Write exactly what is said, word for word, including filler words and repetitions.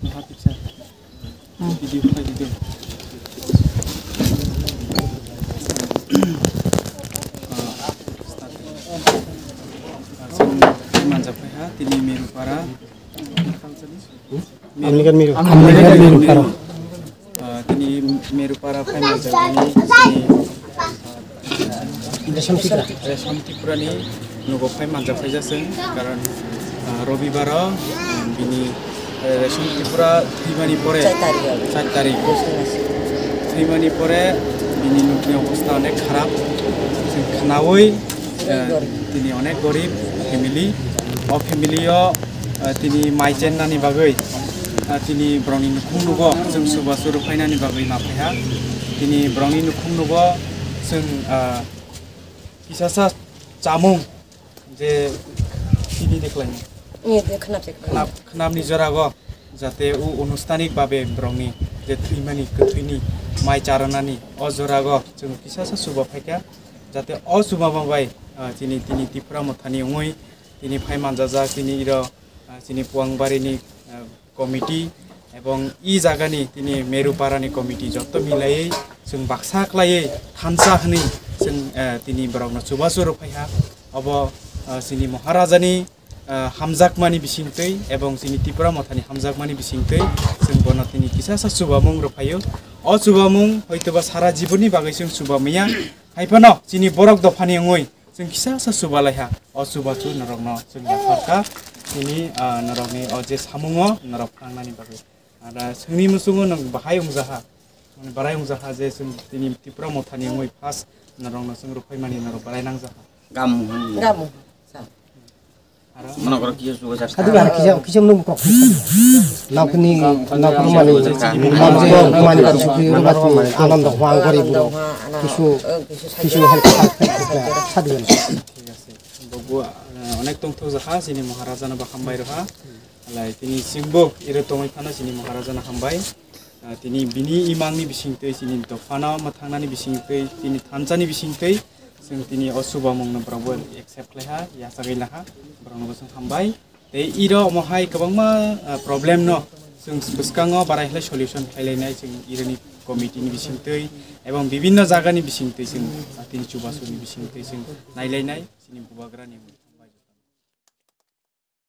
Video khai di do. Manjak phai ha, tini Merupara. American Miru. American Miru Paro. Ah, tini Merupara phai manjak ni, tini, ah, Resham Tripura. Resham Tripura ni nugo phai manjak phai jaseng, karon, ah, Robibaro, ah, bini, eh, Resham Tripura thwimani pore, char tarik. Char tarik. Thwimani pore bini nukni obostha onek kharap. Chwng khnaui, eh, tini onek gorib family. O family o, eh, tini mai chennani bagwi, eh, tini borokni nukhung nugo chwng chubachu rwphainani bagwi ma phaiha. Tini borokni nukhung nugo chwng, eh, kisasa chamung je tini deklaini. Ni de khnap se khnap. Khnap, khnapni jorago jate o anustanik babe borokni je thwimani kwthwini mai charanani o jorago chwng kisasa chuba phaikha, jate o chuba bai, ah, chini tini Tipra Mothani wngwi tini phai manjajak tini iro, ah, chini Puangbarini, ah, committee ebong i jagani tini Meru Parani committee jotto milaiwi chwng baksa khlaiwi thansa hwnwi chwng, eh, tini borokno chubachu rwphaiha. Obo, eh, chini Maharajani, eh, hamjakmani bisingtwi ebong chini Tipra Mothani hamjakmani bisingtwi chwng bono tini kisasa chubamung rwphaio. O chubamung hoitoba sara jibonni bagwi chwng chubamaya. Haiphano chini borok dophani wngwi chwng kisasa chubalaiha. O chubachu norokno chwng yapharkha. Tini, ah, norokni o je samungo norok phangnani bagwi. Ada chwngni muchungo nwng bahai wngjaha. Mane barai wngjaha je chwng tini Tipra Mothani wngwi first norokno chwng rwphaimani norok barai nangjaha. Gamu hwn. Gamu. Aro? Mano koro kisa sugo jak. Sadu har kisa, kisa mung kok. Nakni, nakni mani, mani, mani, mani, anando hwang gori buro. Kisu, kisu help, help, help, help, sadu. Thik ase. Bobo, eh, onek tongthok jaha, chini Maharajano bo hambai rwha. Alai tini chwngbo iro tongwi phano chini Maharajano hambai. Ah, tini bini imangni bisingtwi, chini dophano mwthangnani bisingtwi, tini thansani bisingtwi, chwng tini o chubamungno borokbo accept khlaiha, yachagwi laha, borokno bo chwng hambai. Tei iro omo hai kwbangma, ah, problem no chwng bwskango barai khlai solution khlai lainai, chwng ironi committee ni bisingtwi ebong bibinno jaga ni bisingtwi chwng, ah, tini chubasuni bisingtwi chwng nai lainai, chini bubagra ni.